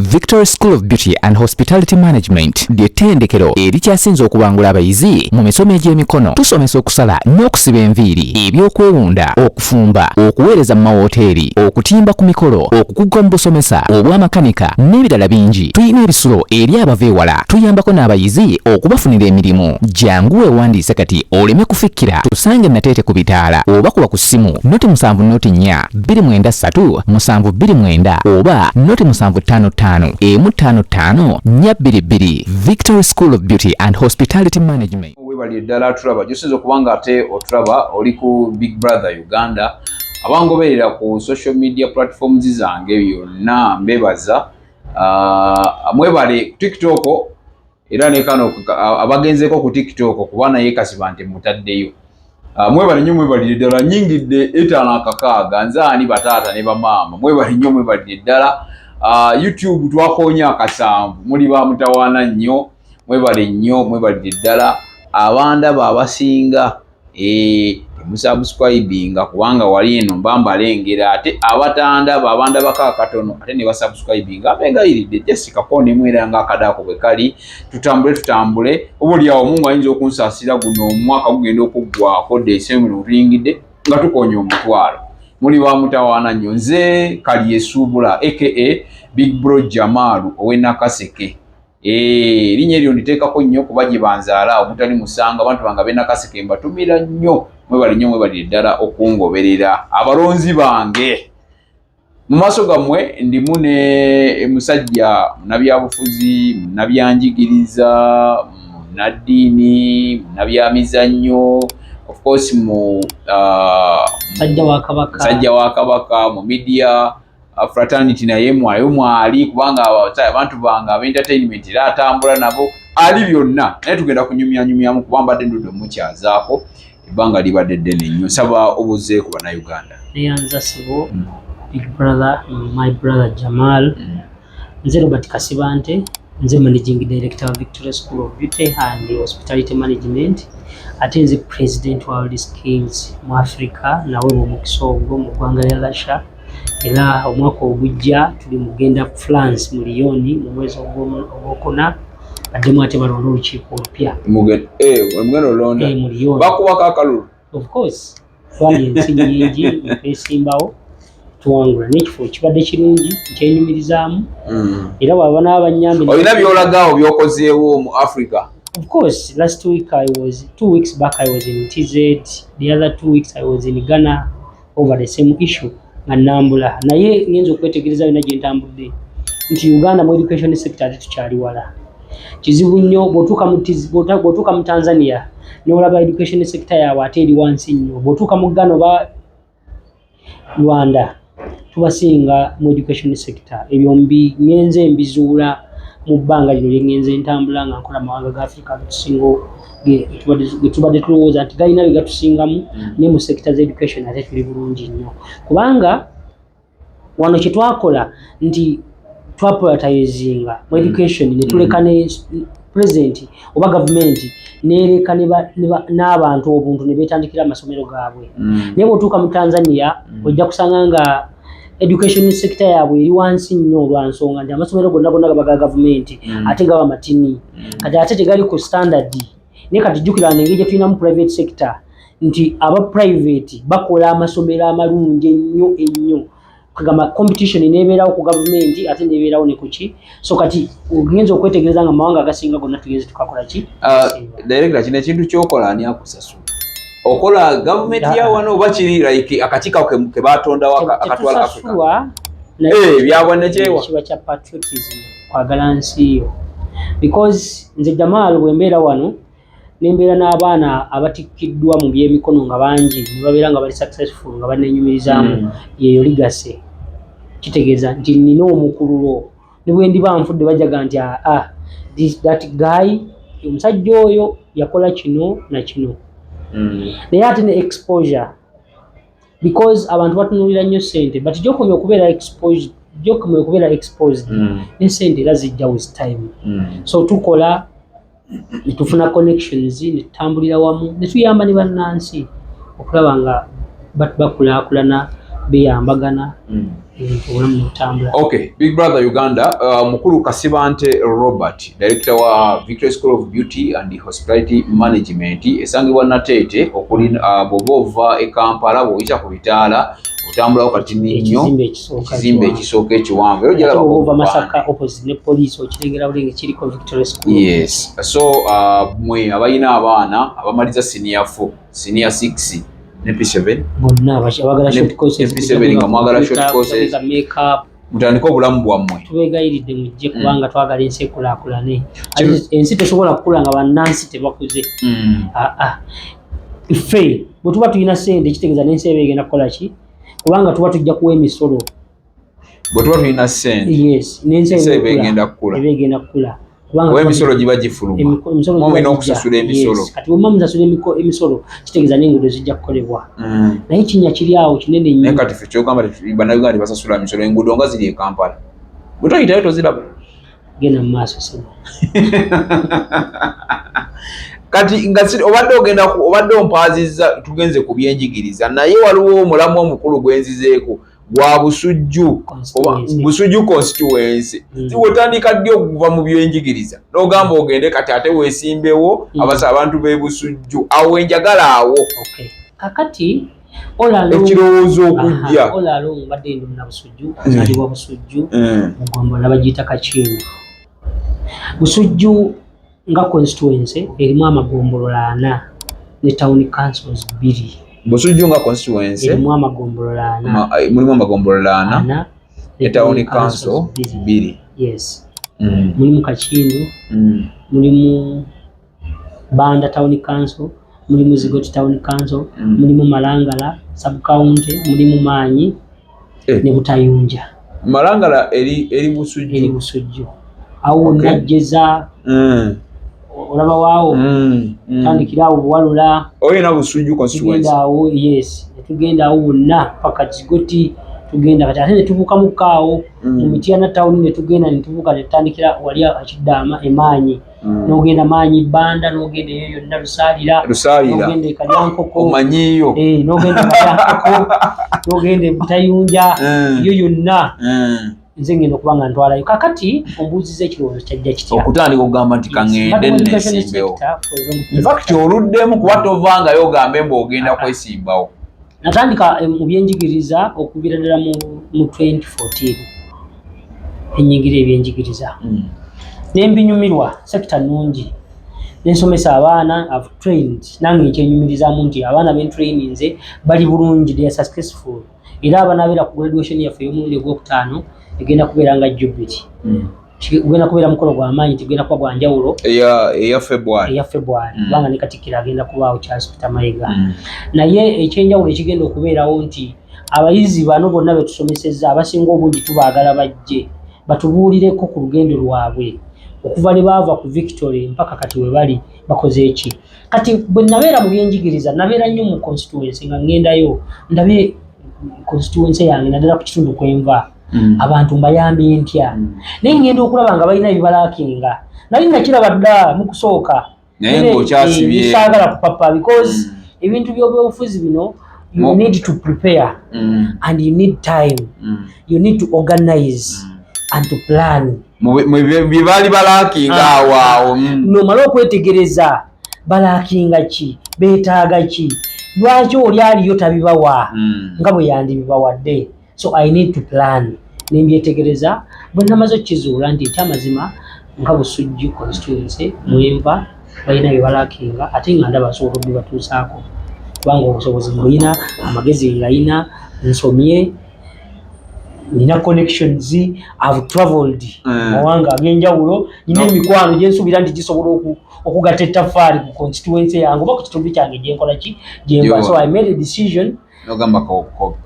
Victory School of Beauty and Hospitality Management ly'ettendekero erikyasinze okubangula abayizi mu misomo egy'emikono. Tusomesa okusala n'okusiba enviiri, ebyokwewunda, okufumba, okuweereza mu mawoteeri, okutimba ku mikolo, okukuguka mu busomesa, obwamakanika n'ebirala bingi. Tulina ebisulo eri abava ewala. Tuyambako n'abayizi okubafunira emirimu. Jangu weewandiise kati oleme kufikkira. Tusange Nateete ku bitaala oba kuba ku ssimu 070 4 293 729 oba 0755 155 422. Victory School of Beauty and Hospitality Management. Webali eddala tulaba gyosinza okuba nga ate otulaba oli ku Big Brother Uganda. Abangoberera ku social media platforms zange byonna mbebaza. Mwebale ku TikTok era ne kano abagenzeko ku TikTok kuba naye kasiba nti mutaddeyo. Mwebale nnyo, mwebalire ddala. Nyingidde 5:06. Nze ani? Bataata ne bamaama, mwebale nnyo, mwebalire ddala. YouTube twakoonye akasanvu. Muli ba mutawaana nnyo, mwebale nnyo, mwebalire ddala. Abandaba abasinga temusubscribinga kubanga wali eno mba mbalengera, ate abatandaba, abandabako akatono ate ne basubscribinga, abegayiridde just kakoonemu era nga akadaako bwe kali. Tutambule, tutambule, oba oliawo Mungu ayinza okunsaasira, guno omwaka gugenda okuggwako December tuyingidde nga tukonya 100,000. Muli ba mutawaana nnyo. Nze Kalyesuubula aka Big Bro Jamaalu ow'e Nakaseke. Erinnya eryo nditeekako nnyo kuba gye banzaala omutali musanga. Abantu bange ab'e Nakaseke mbatumira nnyo, mwebali nnyo, mwebalire ddala okungoberera, abalonzi bange. Mu maaso gammwe ndimu ne musajja munnabyabufuzi, munnabyanjigiriza, munnaddiini, munnabyamizannyo, of course mu Musajja wa Kabaka. Musajja wa Kabaka mu media fraternity, naye mwayo mwali kubanga abantu bange aba entertainment era atambula nabo, ali byonna. Naye tugenda kunyumyanyumyamu kuba mbadde ndudde omukyazaako, ebbanga libadde ddene nnyo. Nsaba obuze ku Bannayuganda. Neyanza sibo, big brother, my brother Jamal. Nze Robert Kasibante, nze managing director wa Victoria School of Beauty and Hospitality Management, ate nze president wa World Skills mu Africa. Naweebwa omukisa ogwo mu ggwanga lya Russia, era omwaka ogujja tuli mugenda France mu Lyon mu mwezi ogwokuna, baddemu ate balonde olukiiko olupya. Mugenda olonda? Mu Lyon. Bakubako akalulu? Of course, twali ensi nyingi netwesimbawo, tuwangula n'ekifo kibadde kirungi, nkyenyumirizaamu era bwaba naaba banyambye. Olina byolagaawo byokozeewo mu Africa? Of course, last week I was, 2 weeks back I was in TZ, the other 2 weeks I was in Ghana over the same issue nga nambula. Naye ngenza okwetegereza yonna gye ntambudde nti Uganda mu education sector ate tukyali wala, kizibu nnyo. Bw'otuuka mu Tanzania n'olaba education sector yaabwe ate eri wansi nnyo. Bw'otuuka mu Ghana oba Rwanda, tubasinga mu education sector. Ebyo mbi ngenze mbizuula mu bbanga lino lye ngenze ntambula nga nkola mawanga ga Africa getusinga ge tubadde tulowooza nti galina bye gatusingamu, ne mu sector za education ate tuli bulungi nnyo, kubanga wano kye twakola nti twaprioritizinga mu education ne tuleka ne president oba gavumenti nereka n'abantu obuntu ne beetandikira amasomero gaabwe. Naye bw'otuuka mu Tanzania ojja kusanga nga education sector yaabwe eri wansi nnyo olwa nsonga nti amasomero gonna gonna gaba ga gavumenti ate gaba matini, kati ate tegali ku standard. Naye kati jjukira engeri gye tulinamu private sector nti aba private bakola amasomero amalungi ennyo ennyo, kugamba competition nebeerawo ku gavumenti ate nebeerawo ne kuki. So kati ogenza okwetegereza nga mawanga agasinga gonna tugenze tukakola ki? Director, kino ekintu kyokola ani akusasula? Okola gavumenti ya wano oba kiri like akakiiko ke batondawo akatwala Africa? Tetusasulwa. Byabwannakyewa. Kiba kya patriotism, kwagala nsi yo, because nze Jamal bwe mbeera wano nembeera n'abaana abatikkiddwa mu byemikono nga bangi ne babeera nga bali successful nga banenyumirizaamu, yeeyo legacy. Kitegeeza nti nina omukululo, ne bwe ndiba nfudde bajaga nti aa this, that guy, omusajja oyo yakola kino na kino. Naye ate ne exposure, because abantu batunuulira nnyo ssente, but gyokomye okubeera exposed, gyokomye okubeera exposed ne ssente era zijja with time. So tukola ne tufuna connections ne tutambulira wamu ne tuyamba ne bannansi okulaba nga bakulaakulana, beyambagana. Ebintu obulamu butambula. Okay, Big Brother Uganda, mukulu Kasibante Robert, director wa Victory School of Beauty and Hospitality Management, esangibwa Nateete, okuli bw'oba ova e Kampala, bw'oyita ku bitaala, otambulawo katini nnyo. Ekizimbe ekisooka. Ekizimbe ekisooka ekiwanvu, era ate ogyalabako bw'ova ku Masaka, bupande. Opposite ne poliisi, okirengera bulenge, kiriko Victory School. Yes, so mwe abalina abaana abamaliza senior 4, senior 6 ne P7, bonna abagala short courses, MP7 nga mwagala short courses. Kuyiga makeup, mutandike obulamu bwammwe. Tubeegayiridde mujje, kubanga twagala ensi ekulaakulane. Ate ensi tesobola kukula nga bannansi tebakuze. Aa, ffe bwe tuba tulina sente, kitegeeza n'ensi eba egenda kukola ki? Kubanga tuba tujja kuwa emisolo. Bwe tuba tulina sente, yes, n'ensi ensi eba eba ekula. egenda kukula. Eba egenda kukula kubanga oba emisolo giba gifuluma. Emisolo Mwe giba mulina gijja. okusasula emisolo. Yes. Kati bwe musasula emisolo, kitegeeza n'enguudo zijja kukolebwa. Naye ekinnya kiri awo kinene Naye nnyo. Kati ffe kyogamba bannayuganda tebasasula misolo, enguudo nga ziri e Kampala, bwe toyitayo toziraba. Genda mu maaso, sebo. Kati nga obadde ogenda obadde ompaazizza, tugenze ku byenjigiriza, naye waliwo omulamu omukulu gwenzizeeko gwa Busujju oba Constituency. Busujju constituency. Wetandika ddi okuva mu byenjigiriza n'ogamba ogende kati ate weesimbewo abasa abantu b'e Busujju? Awo wenjagala awo. Okay. Kakati olalo Ekirowoozo okujja. Olalo mbadde ndi munabusujju, azaalibwa Busujju, mugombola bagiyita Kakindu. Busujju nga constituency erimu amagombolola 4 ne town councils 2. Busujju nga constituency Erimu amagombolola 4. Mulimu amagombolola 4 4 ne town council 2. 2. Yes, mulimu Kakindu, mulimu Banda Town Council, mulimu Zigoti Town Council, mulimu Malangala sub county, mulimu Maanyi ne Butayunja. Malangala eri Eri Busujju? Busujju awo. Najjeza, olaba waawo, tandikira awo Buwalula. Oyina Busujju constituency. Tugenda awo, yes, netugenda awo wonna paka Zigoti. Tugenda kati ate netubuukamuko awo mu Mityana town, netugenda netubuuka netutandikira wali akiddaama emaanyi, n'ogenda Maanyi, Banda, n'ogenda eyo yonna Lusaalira, Lusaalira. n'ogenda e Kalyankoko. Omanyiiyo. Eh, n'ogenda e Kalyankoko, n'ogenda e Butayunja, yo yonna. Nze ngenda okuba nga ntwalayo. Kakati ombuuziza ekirowoozo kyajja kitya? Okutandika okugamba nti kaŋŋende Mbadde mu education neesimbewo. sector for a long In fact oluddemu, kuba tovangayo ogambe mbu ogenda kwesimbawo. Natandika mu byenjigiriza okuviira ddala mu 2014, enyingira ebyenjigiriza nembinyumirwa, sector nungi, nensomesa abaana. I've trained, nange nkyenyumirizaamu nti abaana bentraininze bali bulungi, they are successful. Era abanaabeera ku graduation yaffe ey'omulundi ogwokutaano egenda kubeera nga jubilee, gugenda kubeera mukolo gw'amaanyi, tigenda kuba gwa njawulo. Eya February. Eya February, kubanga ne Katikkiro agenda kubaawo, Charles Peter Mayiga. Naye ekyenjawulo ekigenda okubeerawo nti abayizi bano bonna betusomesezza, abasinga obungi tubaagala bajje batubuulireko ku lugendo lwabwe okuva lwe baava ku Victory mpaka kati we bali, bakoze eki. Kati bwe nabeera mu byenjigiriza, nabeera nnyo mu constituency nga ŋŋendayo ndabe constituency yange, naddala ku kitundu kwenva, abantu mbayambye ntya. Naye ŋŋenda okulaba nga balina ebibalackinga. Nali nakiraba dda mu kusooka. Naye ng'okyasibye. Saagala kupapa because ebintu by'obyobufuzi bino, you need to prepare and you need time, you need to organize and to plan. Bye baali balackinga awo awo. Nomala okwetegereza balackinga ki, beetaaga ki, lwaki oli aliyo tabibawa nga bwe yandibibawadde. So I need to plan. Nembyetegereza, bwe namaze okukizuula nti ekyamazima nga Busujju constituency mwenva balina bye balackinga, ate nga ndaba nsobola okubibatuusaako, kubanga obusobozi mbulina, amagezi ngayina, nsomye, nina connections, I've traveled mawanga ag'enjawulo, nina emikwano gyensuubira nti gisobola okugatta ettaffaali ku constituency yange oba ku kitundu kyange gyenkola ki, gyenva. Gyewa. So I made a decision. Nogamba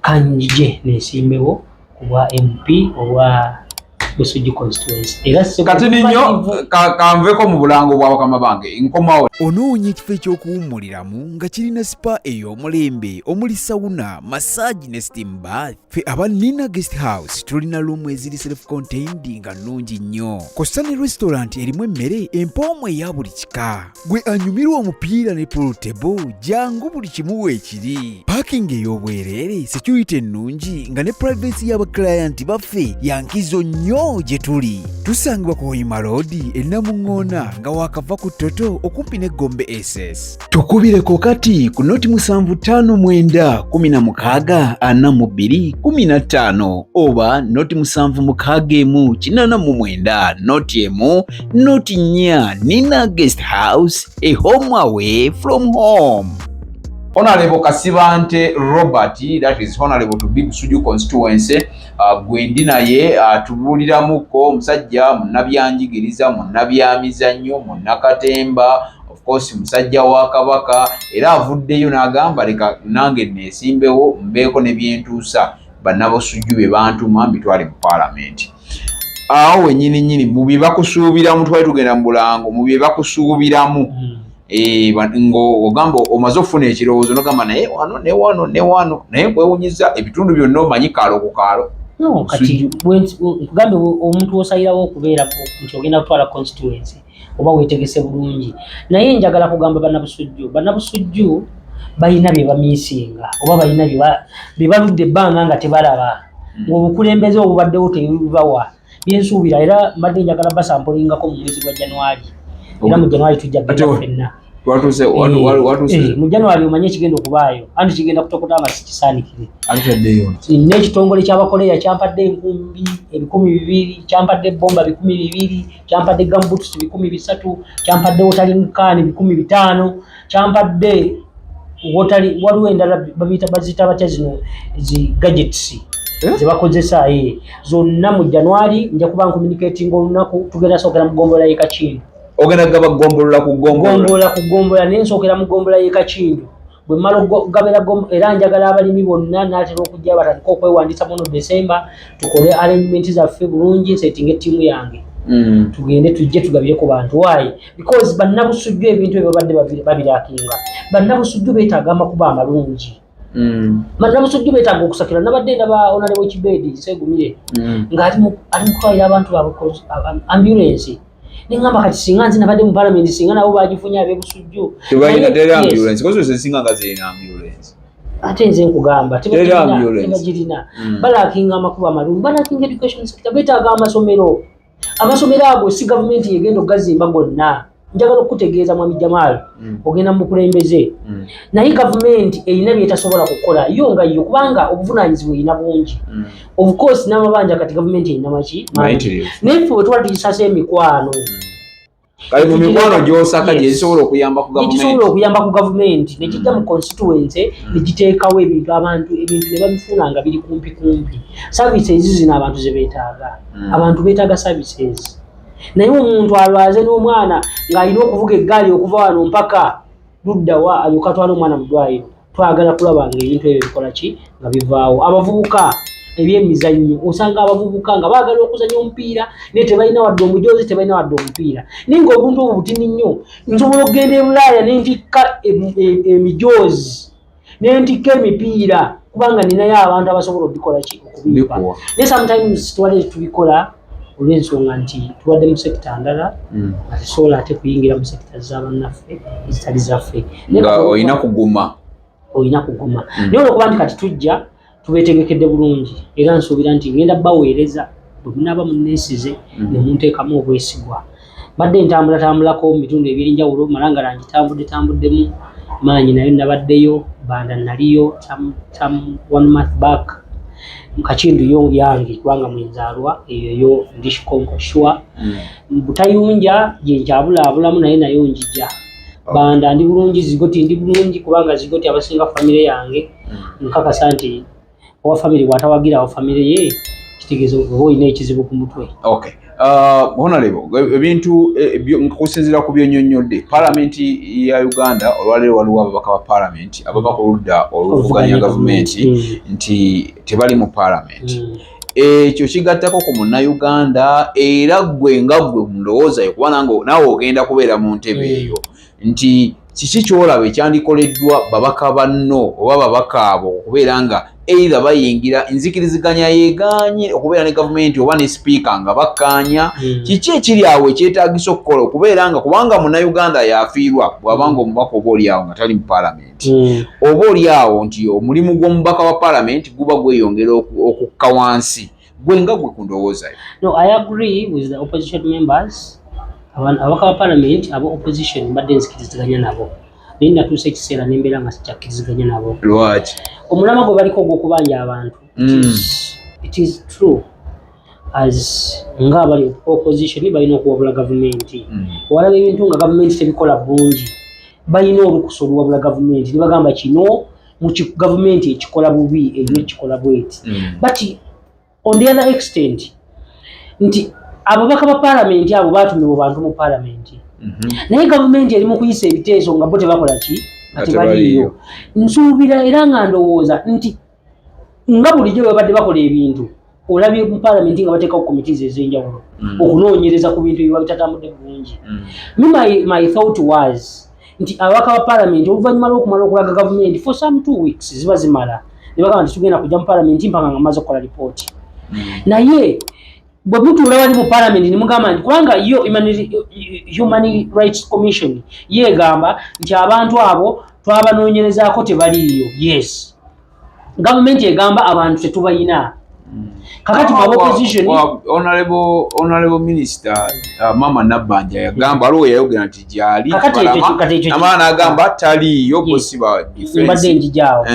Kanjije nesimbewo ku bwa MP obwa Busujju constituency. Era kati ninyo kanveko mu bulango bwa bakama bange nkomawo. Onoonya ekifo eky'okuwummuliramu nga kirina spa ey'omulembe omuli sauna, massage ne steam bath? Ffe aba Nina Guest House tulina luumu eziri self contained nga nnungi nnyo, kw'ossa ne restaurant erimu emmere empoomu eya buli kika. Gwe anyumirwa omupiira ne pool table, jangu, buli kimu weekiri. Parking ey'obwereere, security ennungi nga ne privacy y'abaclient baffe yankizo nnyo gye tuli. Tusangibwa ku Hoima Road e Namuŋŋoona nga waakava ku Toto okumpi ne Gombe SS. Tukubireko kati ku 075 16 42 15 oba 076 89 01 04. Nina Guest House, a home away from home. Honorable Kasibante Robert, that is honorable to be Busuju constituency, gwendi naye atubuuliramuko. Omusajja munnabyanjigiriza, munnabyamizannyo, munnakatemba, of course musajja wa Kabaka, era avuddeyo n'agamba, leka nange neesimbewo mbeeko ne byentuusa bannabusujju be bantuma mbitwale mu paalamenti. Awo wennyini nnyini mu bye bakusuubiramu, twali tugenda mu bulango, mu bye bakusuubiramu, ng'ogamba omaze okufuna ekirowoozo nogamba naye wano ne wano ne wano, naye nkwewunyiza ebitundu byonna omanyi kaalo ku kaalo. No, kati nkugambe, omuntu osalirawo okubeera nti ogenda kutwala constituency oba weetegese bulungi. Naye njagala kugamba bannabusujju, bannabusujju balina bye bamissinga oba balina bye baludde ebbanga nga tebalaba, ng'obukulembeze obubaddewo tebubawa. Byensuubira, era mbadde njagala basamplingako mu mwezi gwa January, era mu January tujja kugenda ffenna. Watuuse? Watuuse? Mu January omanye ekigenda okubaayo, anti kigenda kutokota nga sikisaanikire. Atutaddeyo. N'ekitongole ky'abakoleya kyampadde enkumbi 2000, kyampadde ebomba 2000, kyampadde gumboots 3000, kyampadde watering can 5000, kyampadde watering, waliwo endala babiyita, baziyita batya zino zi gadgets Eh? zebakozesa zonna. Mu January nja kuba ncommunicating olunaku tugenda sookera mu ggombolola y'e Kakindu. Ogenda gaba ggombolola ku ggombolola? Ggombolola ku ggombolola, naye nsookera mu ggombolola y'e Kakindu. Bwe mmala okugabira, era njagala abalimi bonna naatera okujja batandike okwewandiisa muno December, tukole arrangement zaffe bulungi, nsettinga ettiimu yange, tugende tujje tugabire ku bantu. Why? Because bannabusujju ebintu ebyo babadde babirackinga. Bannabusujju beetaaga amakubo amalungi. Bannabusujju beetaaga okusakira. Nabadde ndaba Honorable Kibedi Segumire ng'ali ali mu kutwalira abantu baabwe ambulance, neŋŋamba kati singa nze nabadde mu parliament, singa nabo bagifunye ab'ebusujju. Tebalina teri Yes. ambulance, kozi ezisinga nga zirina ambulance. Ate nze nkugamba Teri tebagirina, ambulance. tebagirina. Balackinga amakubo amalungi, balackinga education sector, beetaaga amasomero. Amasomero ago si gavumenti yegenda okugazimba gonna. Njagala okukutegeeza, mwami Jamal, ogenda mu bukulembeze, naye gavumenti erina byetasobola kukola yo nga yo, kubanga obuvunaanyizibwa erina bungi. Of course n'amabanja kati gavumenti erina maki mangi. Mayitirivu. Naye ffe bwe tuba tugisasa emikwano, Kale mu mikwano gy'osaka Yes. gye zisobola okuyamba ku gisobola gavumenti. Okuyamba ku gavumenti nekijja mu constituency nekiteekawo ebintu, abantu ebintu ne babifuna nga biri kumpi kumpi. Services zino abantu ze beetaaga. Abantu beetaaga services, naye omuntu alwaze n'omwana ng'alina okuvuga eggaali okuva wano mpaka luddawa alyoka atwala omwana mu ddwaliro. Twagala kulaba nga ebintu ebyo bikola ki, nga bivaawo. Abavubuka, ebyemizannyo, osanga abavubuka nga baagala okuzannya omupiira naye tebalina wadde omujoozi, tebalina wadde omupiira, naye nga obuntu obwo butini nnyo. Nsobola okugenda e Bulaaya nentikka emijoozi, nentikka emipiira, kubanga ninayo abantu abasobola obikola ki, okubimpa. Bikuwa. Naye sometimes tubadde tubikola olw'ensonga nti tubadde mu sector ndala, nga tesobola ate kuyingira mu sector z'abannaffe ezitali zaffe. Naye Nga kati olina kuguma. Olina kuguma, naye olwokuba nti kati tujja tubeetegekedde bulungi, era nsuubira nti ngenda baweereza bwe munaaba munneesize ne munteekamu obwesigwa. Mbadde ntambulatambulako mu bitundu ebyenjawulo, Malangala ngitambudde tambuddemu maanyi, nayo nabaddeyo, Banda naliyo some one month back, Kakindu yo yange kubanga mwenzaalwa eyo yo ndi shikonko sure. Butayunja gye nkyabulaabulamu, naye nayo njija. Banda ndi bulungi, Zigoti ndi bulungi, kubanga Zigoti abasinga famire yange. Nkakasa nti owa famire bw'atawagira awa famire ye, kitegeeza oba olina ekizibu ku mutwe. Okay. Honorable, ebintu nkusinziira ku byonnyonnyodde, Paalamenti ya Uganda olwaleero waliwo ababaka ba paalamenti abava ku ludda oluvuganya gavumenti nti tebali mu paalamenti. Ekyo kigattako ku Munnayuganda, era ggwe nga ggwe mu ndowooza yo, kuba nange naawe ogenda kubeera mu ntebe eyo, nti kiki kyolaba ekyandikoleddwa babaka banno oba babaka abo okubeera nga either bayingira nzikiriziganya yeeganye okubeera ne gavumenti oba ne sipiika nga bakkaanya? Kiki ekiri awo ekyetaagisa okukola okubeera nga, kubanga Munnayuganda yafiirwa bw'abanga omubaka oba oli awo nga tali mu paalamenti, oba oli awo nti omulimu gw'omubaka wa paalamenti guba gweyongera okukka wansi? Gwe nga gwe ku ndowooza yo. No, I agree with the opposition members. Ababaka ba parliament aba opposition mbadde nzikiriziganya nabo, naye natuusa ekiseera nembeera nga sikyakkiriziganya nabo. Lwaki? Omulamwa gwe baliko ogw'okubanja abantu, it is true, as nga abali opposition balina okuwabula gavumenti. Walaba ebintu nga gavumenti tebikola bulungi, balina olukusa oluwabula gavumenti ne bagamba kino mu gavumenti ekikola bubi, erina ekikola bweti. But on the other extent nti ababaka ba paalamenti abo batumibwa bantu mu paalamenti, naye gavumenti eri mu kuyisa ebiteeso nga bo tebakola ki? Nga Nga tebaliiyo. tebaliiyo. Nsuubira era nga ndowooza nti nga bulijjo bwe babadde bakola ebintu, olabye mu paalamenti nga bateekawo committees ez'enjawulo okunoonyereza ku bintu ebiba bitatambudde bulungi. Me, my thought was nti ababaka ba paalamenti oluvannyuma lw'okumala okulaga gavumenti for some 2 weeks ziba zimala, ne bagamba nti tugenda kujja mu paalamenti mpaka nga maze okukola lipooti. Naye bwe mutuula wali mu paalamenti ne mugamba nti, kubanga yo Human Rights Commission yeegamba nti abantu abo twabanoonyerezaako tebaliiyo, yes, gavumenti egamba abantu tetubayina. Kakati mu opposition Honorable Minister Mama Nabbanja yagamba, waliwo yayogera nti gyali. Kakati ekyo Namala n'agamba taliiyo, Yes. bosiba mbadde njijaawo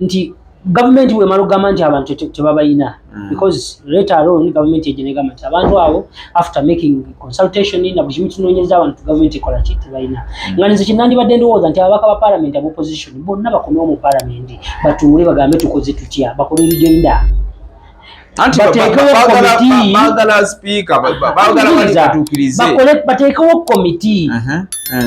nti gavumenti bwemala okugamba nti abantu tebabayina, because later on gavumenti egyo negamba nti abantu abo after making consultation na buli kimu kinoonyereza abantu, gavumenti ekola ki? Tebalina. Nga nze kinandibadde ndowooza nti ababaka ba paalamenti aba opposition bonna bakomewo mu paalamenti, batuule, bagambe tukoze tutya, bakole rejoinder. Anti Bateekewo committee. Baagala sipiika, baagala bali batuukirize. Bakole, bateekewo komiti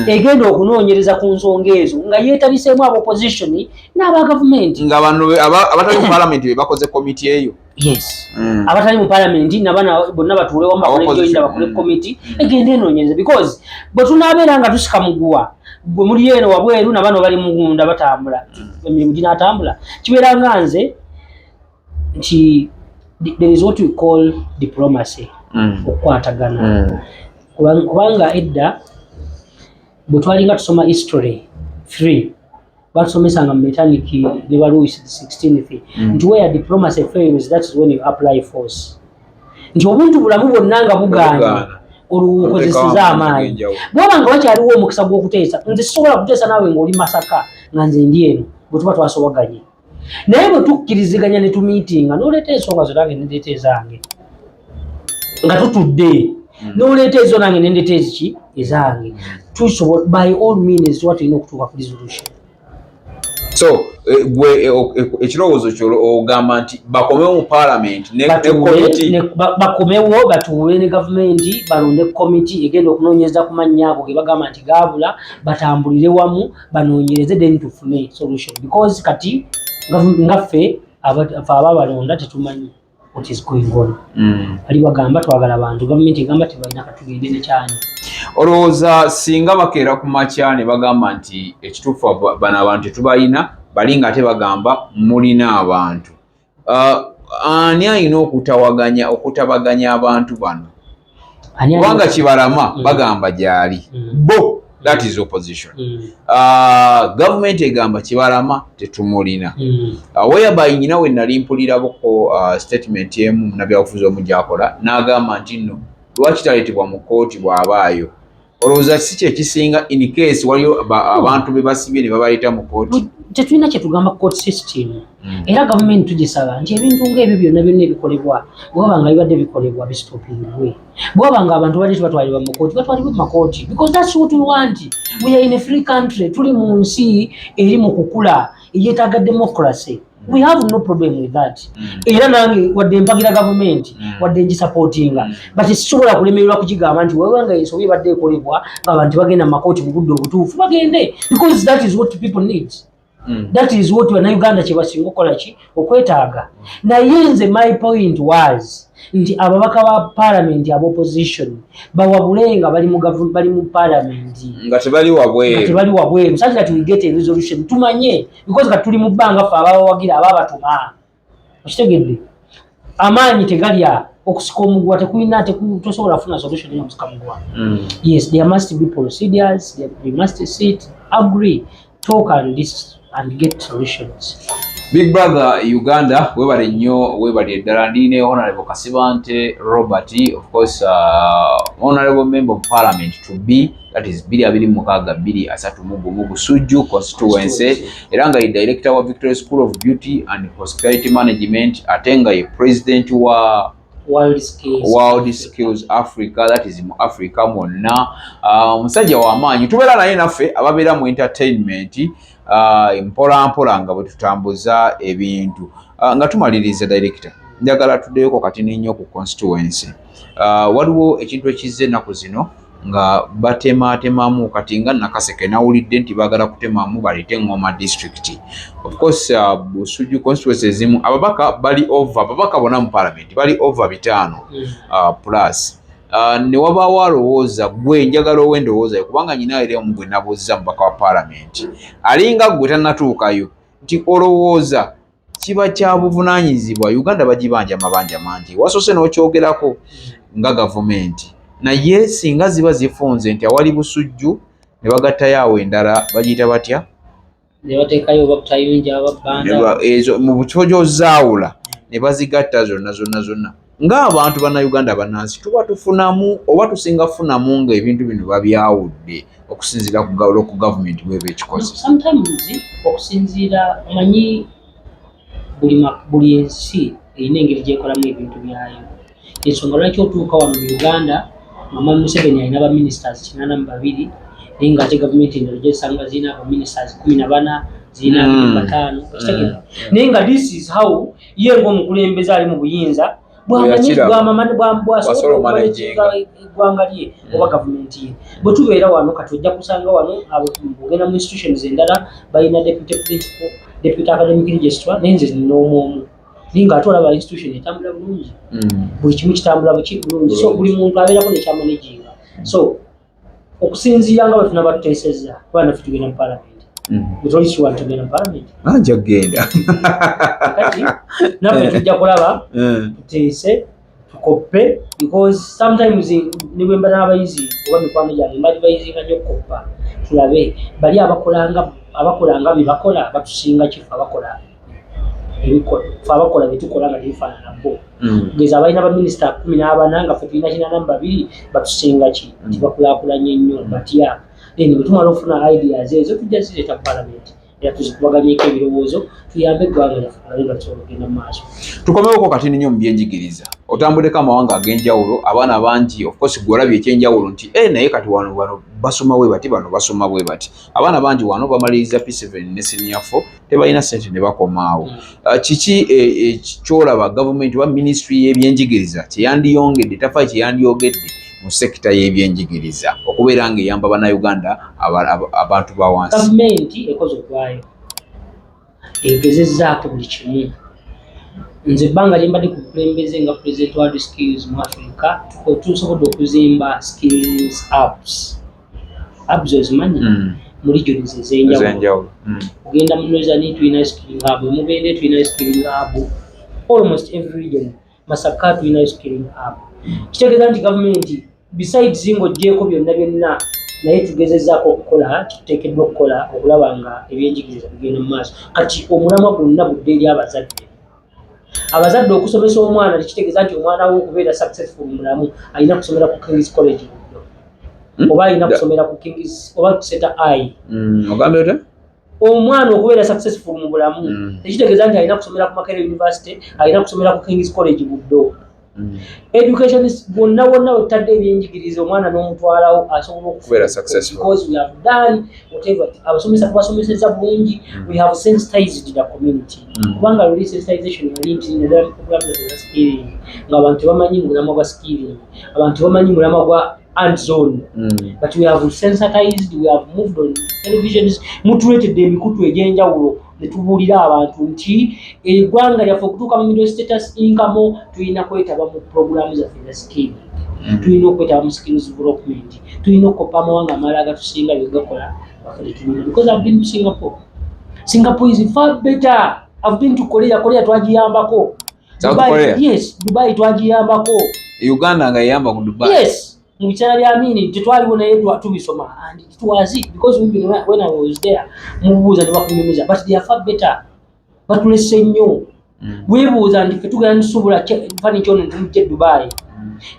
egenda okunoonyereza ku nsonga ezo nga yeetabiseemu aba opposition n'aba gavumenti. Nga bano abatali mu paalamenti be bakoze komiti eyo. Yes. Abatali mu paalamenti nabana bonna batuule wamu, bakole Opposition. joinda, bakole komiti egenda enoonyereza, because bwe tunaabeera nga tusika muguwa, gwe muli eno wabweru nabano bali mugunda batambula, emirimu ginaatambula? Kibeera nga nze nti there is what we call diplomacy, okukwatagana. Kubanga edda bwe twalinga tusoma history 3, batusomesanga mu Metternich ne ba Louis XVI nti where diplomacy fails, that is when you apply force, nti obuntu bulamu bwonna nga bugaanye, Bugaana. olwo okozeseza Oteekawo amaanyi. ag'enjawulo. Bw'oba nga wakyaliwo omukisa gw'okuteesa, nze sisobola kuteesa naawe ng'oli Masaka nga nze ndi eno, bwe tuba twasobaganye. Naye bwe tukkiriziganya ne tumiitinga, n'oleeta ensonga zo nange nendeeta ezange, nga tutudde, n'oleeta ezo nange nendeeta eziki ezange, tusobola by all means tuba tulina okutuuka ku resolution. So gwe ekirowoozo kyo ogamba nti bakomewo mu paalamenti ne komiti. Bakomewo batuule ne gavumenti, balonde komiti egenda okunoonyereza ku mannya ago ge bagamba nti gaabula, batambulire wamu banoonyereze, then tufune solution, because kati nga ffe ffe ababalonda tetumanyi what is going on. Bali bagamba twagala bantu, gavumenti egamba tebalina, katugende nekyani? Olowooza singa bakeera ku makya ne bagamba nti ekituufu bano abantu tetubalina, bali nga ate bagamba mulina abantu, ani alina okutabaganya abantu bano? Kubanga Kibalama bagamba gyali, bo that is opposition. Gavumenti egamba Kibalama tetumulina. Whereby nyina we nali mpuliraboko statement emu munnabyabufuzi omu gyakola n'agamba nti nno lwaki taleetebwa mu kkooti bw'abaayo? Olowooza si kyekisinga in case waliyo abantu be basibye ne babaleeta mu kkooti? Tetulina kyetugamba court system. Era gavumenti tugisaba nti ebintu ngaebyo byonna byonna ebikolebwa, bwaba nga bibadde bikolebwa, bistopingibwe. Bwaba nga abantu badde tebatwalibwa mu makooti, batwalibwe mu makooti, because that's what we want. We are in a free country, tuli mu nsi eri mu kukula eyeetaaga democracy. We have no problem with that. Era nange wadde mpagira gavumenti, wadde ngisupportinga, but sisobola kulemererwa kugigamba nti wewe nga ensobi ebadde ekolebwa ng'abantu bagenda mu makooti mu budde obutuufu, bagende, because that is what people need. That is what Bannayuganda kye basinga okukola ki okwetaaga. Naye nze my point was nti ababaka ba parliament aba opposition bawabule nga bali mu parliament, nga tebali wabweru, tebali wabweru, such that we get a resolution, tumanye, because kati tuli mu bbanga ffe ababawagira ababatuma. Okitegedde? Amaanyi tegalya okusika omuguwa, tekulina, tosobola kufuna solution ya kusika muguwa. Yes, there must be procedures. We must sit, agree, talk and this and get solutions. Big Brother Uganda, webale nnyo, webale ddala. Ndi ne Honorable Kasibante Robert, of course Honorable Member of Parliament to be, that is 2026 231 Busujju constituency, era nga ye director wa Victoria School of Beauty and Hospitality Management, ate nga ye president wa World Skills, World Skills Africa, that is mu Africa mwonna. Omusajja wa maanyi, tubeera naye naffe ababeera mu entertainment mpola mpola nga bwe tutambuza ebintu. Nga tumaliriza, director, njagala tuddeyoko katini nnyo ku constituency. Waliwo ekintu ekizze ennaku zino nga batematemamu kati nga Nakaseke, nawulidde nti baagala kutemamu baleete Ngoma district. Of course Busujju constituency ezimu ababaka bali over, ababaka bonna mu parliament bali over 500 plus ne wabaawo alowooza, gwe njagala owe endowooza, kubanga nyina era omu gwe nabuuziza, mubaka wa parliament alinga gwe tannatuukayo, nti olowooza kiba kya buvunaanyizibwa? Uganda bagibanja amabanja mangi, wasoose n'okyogerako nga gavumenti, naye singa ziba zifunze nti awali Busujju ne bagattayo awo endala, bagiyita batya? Ne bateekayo oba Butayunja oba Bbanda. Ezo mu kifo gy'ozaawula ne bazigatta zonna zonna zonna, ng'abantu Bannayuganda bannansi tuba tufunamu oba tusinga funamu ng'ebintu bino babyawudde okusinziira ku gavumenti bweba ekikoze? Sometimes okusinziira, omanyi buli ensi erina engeri gyekolamu ebintu byayo. Ensonga lwaki otuuka wano mu Uganda nga Mwami Museveni alina baministers 82, naye ngaate gavumenti endala gyesanga zirina abaministers 14, zirina 25. Okitegeera? Naye nga this is how ye ng'omukulembeze ali mu buyinza bwasobola okumanaginga eggwanga lye oba gavumenti ye. Bwe tubeera wano kati ojja kusanga wano ogenda mu institutions endala balina deputy principal, deputy academic registrar, naye nze nina omu omu, naye nga ate olaba institution etambula bulungi, buli kimu kitambula buki bulungi. So buli muntu abeerako nekyamanaginga. So okusinziira nga bwe tunaba tuteesezza, kuba naffe tugenda mu parliament, bwetoli sure tugenda mu parliament? Nja kugenda. Kati naffe tujja kulaba, tuteese, tukoppe, because sometimes ne bwe mba n'abayizi oba mikwano gyange, mba bayizinga nnyo okukoppa, tulabe bali abakolanga, abakolanga bye bakola batusinga ki, ffe abakola fe abakola byetukola nga tebifaanana bo. Kugeza abalina baminisita 14 nga ffe tulina 82, batusinga ki? Nti bakulaakulanye nnyo batya? Then bwe tumala okufuna ideas ezo, tujja zireeta parliament era tuzikubaganyeko ebirowoozo, tuyambe eggwanga lyaffe tulabe nga tusobola okugenda mu maaso. Tukomewoko katini nnyo mu byenjigiriza. Otambuddeko amawanga ag'enjawulo, abaana bangi, of course gwe olabye ekyenjawulo nti e naye kati wano bano basoma bwe bati, bano basoma bwe bati. Abaana bangi wano bamaliriza P7 ne senior 4, tebalina sente ne bakomaawo. Kiki kyolaba gavumenti oba ministry y'ebyenjigiriza kyeyandiyongedde, tafaayo kyeyandiyogedde mu sekita y'ebyenjigiriza okubeera ng'eyamba Bannayuganda, abantu ba wansi? Gavumenti ekoze ogwayo, egezezzaako buli kimu. Nze ebbanga lye mbadde ku bukulembeze nga president World Skills mu Africa, tusobodde okuzimba skills hubs. Hubs ozimanyi? Mu regions ez'enjawulo. Ogenda mu Northern tulina skilling hub, Mubende tulina skilling hub, almost every region, Masaka tulina skilling hub. Kitegeeza nti gavumenti, besides ng'oggyeeko byonna byonna, naye tugezezzaako okukola kituteekeddwa okukola okulaba nga ebyenjigiriza bigenda mu maaso. Kati omulamwa gwonna gudde eri abazadde. Abazadde, okusomesa omwana tekitegeeza nti omwana we okubeera successful mu bulamu alina kusomera ku Kings College Buddo oba alina kusomera ku Kings oba ku Seta I. Ogambye otya? Omwana okubeera successful mu bulamu tekitegeeza nti alina kusomera ku Makerere University, alina kusomera ku Kings College Buddo. Education bwonna wonna wetutadde ebyenjigiriza, omwana n'omutwalawo asobola okubeera successful. Because we have done whatever, abasomesa tubasomeseza bulungi, we have sensitized the community, kubanga luli sensitization yali nti naddala mu program za skilling, ng'abantu tebamanyi mulamwa gwa skilling, abantu tebamanyi mulamwa gwa and zone. But we have sensitized, we have moved on televisions, mutuleetedde emikutu egy'enjawulo ne tubuulira abantu nti eggwanga lyaffe okutuuka mu middle status income tulina kwetaba mu programu zaffe eza skill, tulina okwetaba mu skills development, tulina okukopa amawanga amalala agatusinga bye gakola baffe tetulina. Because I've been to Singapore. Singapore is far better. I've been to Korea. Korea twagiyambako. South Dubai, Korea? Yes, Dubai twagiyambako. Uganda nga yeyamba ku Dubai? Yes, mu biseera bya Amini tetwaliwo, naye tubisoma and it was it because even when I was there, mubuuza ne bakunyumiza, but they are far better. Batulese nnyo. Weebuuza nti ffe tugenda ntusobola furniture ono netumujja e Dubai,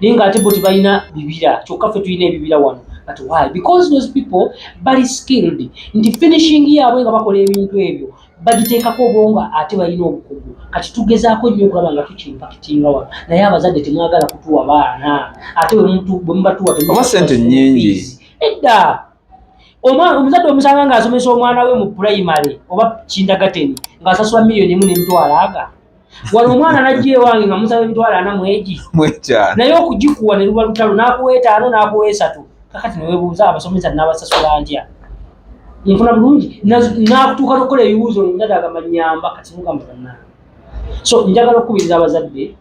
naye ng'ate bo tebalina bibira, kyokka ffe tulina ebibira wano. But why? Because those people bali skilled, nti finishing yaabwe nga bakola ebintu ebyo bagiteekako obwongo, ate balina obukugu. Kati tugezaako nnyo okulaba nga tukimpactinga wano, naye abazadde temwagala kutuwa baana, ate bwe mubatuwa Oba ssente nnyingi. Edda omuzadde omusanga ng'asomesa omwana we mu primary oba kindergarten ng'asasula 1,050 million. Aga wano omwana najja ewange nga musaba 40,000 egi. 50. Naye okugikuwa ne luba lutalo, n'akuwa 5, n'akuwa 3. Kakati neweebuuza, abasomesa n'abasasula ntya? Nfuna bulungi. N'akutuuka n'okukola ebibuuzo, omuzadde agamba nyamba. Kati mugamba bannange, so njagala okukubiriza abazadde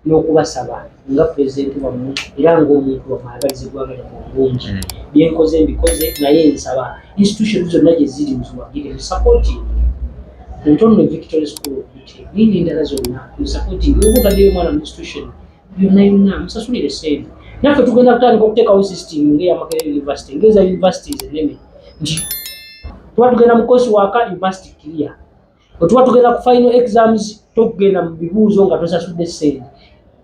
n'okubasaba nga pulezidenti wammwe era ng'omuntu wammwe ayagaliza eggwanga lyaffe obulungi. Byenkoze mbikoze, naye nsaba institution zonna gye ziri muziwagire, musupporting ntono Victory School of Beauty nini endala zonna, musupporting. Oba otaddeyo omwana mu institution yonna yonna, musasulire sente. Naffe tugenda kutandika okuteekawo system ng'eya Makerere University, ng'eza universities ennene, nti tuba tugenda mu course work, you must clear. Bwe tuba tugenda ku final exams, tokugenda mu bibuuzo nga tosasudde ssente.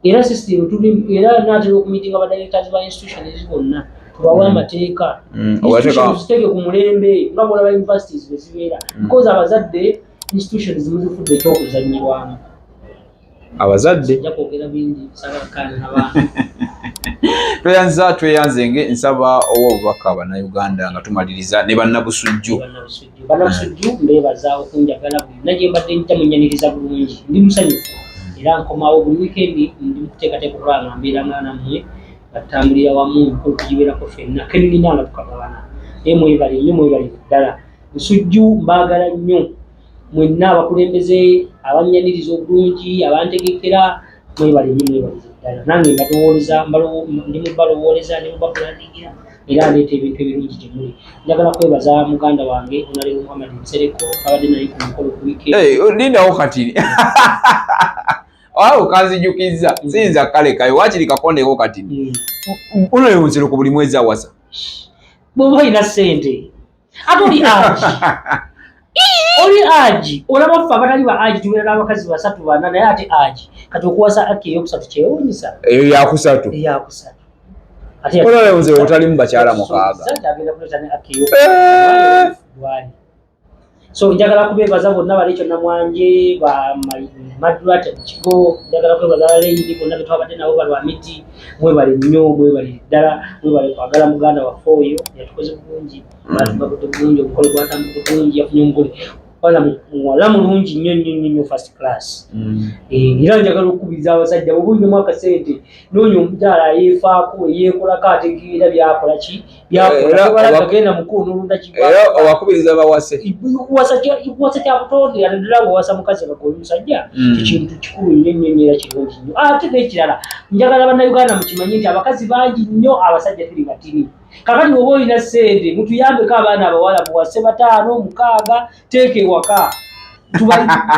Era system tuli era naatera okumeetinga ba directors ba institutions bonna, tubawe amateeka. Institutions ziteeke ku mulembe nga bwolaba universities bwe zibeera, because abazadde institutions muzifudde ekyokuzanyirwamu. Abazadde. Nja kwogera bingi, nsaba nabaana. Tweyanza, tweyanzenge. Nsaba owa obubaka bannayuganda nga tumaliriza ne Bannabusujju. Bannabusujju, Bannabusujju, mbeebaza okunjagala. Buli gye mbadde njita munyaniriza bulungi, ndi musanyufu era nkomawo buli wiikendi. Ndi mukuteekateeka okulaba nga mbeera nga nammwe, nga tutambulira wamu, emikolo tugibeerako ffenna, kenina nga tukagabana. Naye mwebale nnyo, mwebale ddala. Busujju mbaagala nnyo mwenna, abakulembeze abanyaniriza obulungi, abantegekera, mwebale nnyo, mwebalize ddala. Nange mbalowooleza, ndi mubalowooleza, ndi mubakulandigira era ndeeta ebintu ebirungi gye muli. Njagala kwebaza muganda wange Honorable Muhammad Nsereko, abadde naye ku mukolo ku weekend. Hey, lindawo kati awo kanzijukiza, siyinza kalekayo, wakiri kakondeko kati. Honorable Nsereko buli mwezi awasa. Bw'oba olina ssente, ate oli aji, oli aji, olaba ffe abatali ba aji tubeera n'abakazi basatu, bana, naye ate aji kati okuwasa aki eyokusatu kyewuunyisa. Eyo yakusatu. Eyakusatu. Ate Honorable Nsereko otalimu bakyala 6. Agenda kuleeta ne aki eyokusatu. So njagala kubeebaza bonna, balekyo namwanje ba Madrat Kigo, njagala kwebaza baleyini bonna betwabadde nabo, balwamiti, mwebale nnyo, mwebale ddala, mwebale kwagala muganda waffe oyo. Yatukoze bulungi, batugabudde bulungi, omukolo gwatambudde bulungi, yafunye omugole wala muwala mulungi nnyo nnyo nnyo nnyo, first class. Era njagala okukubiriza abasajja, bwoba olinamu akasente, noonya omukyala ayeefaako, eyeekolako, ategeera byakola ki Era byakola, mukulu n'olunda. Era obakubiriza bawase. Kuwasa kya butonde, ate ddala ng'owasa mukazi nga gwe oli musajja, kikintu kikulu nnyo nnyo nnyo era kirungi nnyo. Ate n'ekirala, njagala Bannayuganda mukimanye nti abakazi bangi nnyo, abasajja tuli batini. Kakati bw'oba olina ssente, mutuyambeko, abaana abawala muwase bataano, 6, teeka ewaka.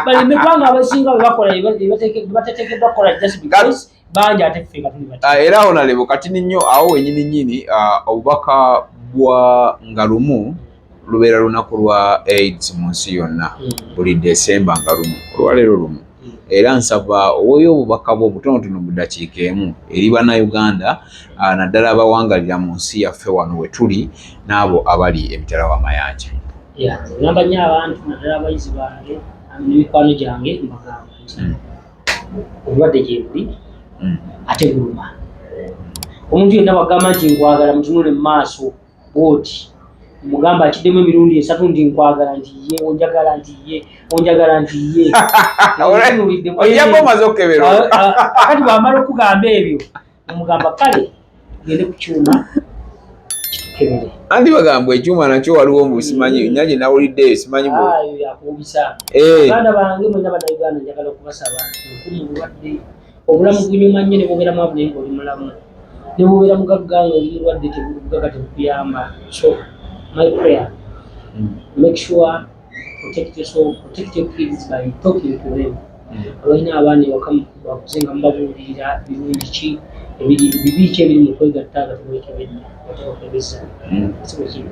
Baleme kubanga abasinga bwe bakola bye bateekeddwa kukola just because bangi, ate ffe nga tuli batini. Ah, era honorable, katini nnyo awo wenyini nyini, obubaka bwa nga lumu lubeera lunaku lwa AIDS mu nsi yonna buli Desemba nga 1, olwaleero 1. Era nsaba oweeyo obubaka bwo obutonotono mu ddakiika 1 eri Bannayuganda, naddala abawangalira mu nsi yaffe wano we tuli n'abo abali emitala w'amayanja. Yeah, ngamba nnyo abantu, naddala abayizi bange n'emikwano gyange, mbagamba nti obulwadde gye buli, ate buluma. Omuntu yenna bwagamba nti nkwagala, mutunule mu maaso bwoti, mugamba akiddemu emirundi 3 nti nkwagala, nti ye, onjagala, nti ye, onjagala, nti ye. Omutunuulidde. Ojjako omaze okukebera. Ah, ah, kati bwamala okugamba ebyo, omugamba kale gende ku kyuma. Bakebere. Anti bagamba ekyuma nakyo waliwo mbu simanyi nyaje nawulidde simanyi mbu Ayo yakuwubisa. Eh. Baganda bange mwenna Bannayuganda, njagala okubasaba nkumu obulwadde. Obulamu bunyuma nnyo ne bubeera mwavu naye ng'oli mulamu, ne bubeera mugagga nga oli mulwadde, bugagga tebukuyamba. So my prayer, make sure protect yourself, protect your kids by talking to them. Abalina abaana ewaka, bakuze nga mubabuulirira birungi ki ebiri, bibi ki ebiri mu kwegatta nga tebwekebedde, nga tebakebeza. Si bwe kiri?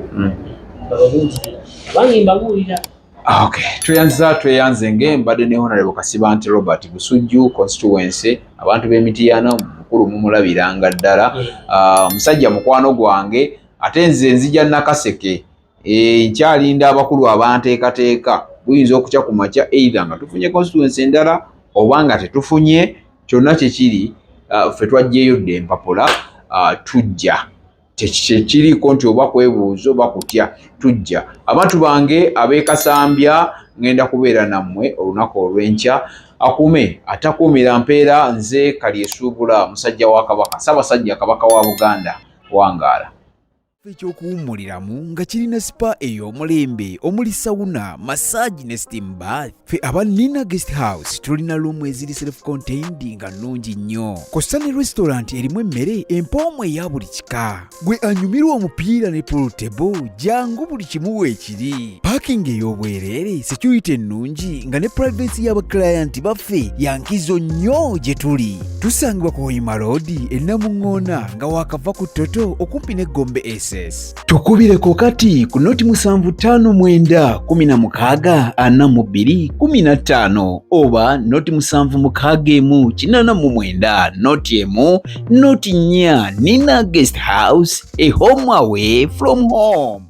Bababuulire, abange mbabuulira. Ah, okay, tweyanziza, tweyanze nge mbadde ne Honorable Kasibante Robert, Busujju constituency. Abantu b'Emitiyana, mukulu mumulabiranga ddala. Ah, omusajja mukwano gwange, ate nze nzija Nakaseke. Nkyalinda abakulu abanteekateeka. Buyinza okukya ku makya either nga tufunye constituency endala oba nga tetufunye. Kyonna kyekiri, ffe twajjeeyo dda empapula. Tujja tekiriiko nti oba kwebuuza oba kutya, tujja. Abantu bange ab'Ekasambya, ŋŋenda kubeera nammwe olunaku olw'enkya. Akume atakuumira mpeera. Nze Kalyesuubula, musajja wa Kabaka, Ssaabasajja Kabaka wa Buganda. Wangaala. Ekyokuwummuliramu nga kirina spa ey'omulembe omuli sauna, massage ne steam bath. Ffe aba Nina Guest House tulina room eziri self contained nga nnungi nnyo, kw'ossa ne restaurant erimu emmere empoomu eya buli kika. Gwe anyumirwa omupiira ne pool table, jangu, buli kimu weekiri. Parking ey'obwereere, security ennungi nga ne privacy y'abaclient baffe yankizo nnyo gye tuli. Tusangibwa ku Hoima Road e Namuŋŋoona, nga waakava ku Toto okumpi ne Gombe SS. Tukubireko kati ku 075 916 42 15 oba 076 189 01 04. Nina Guest House, a home away from home.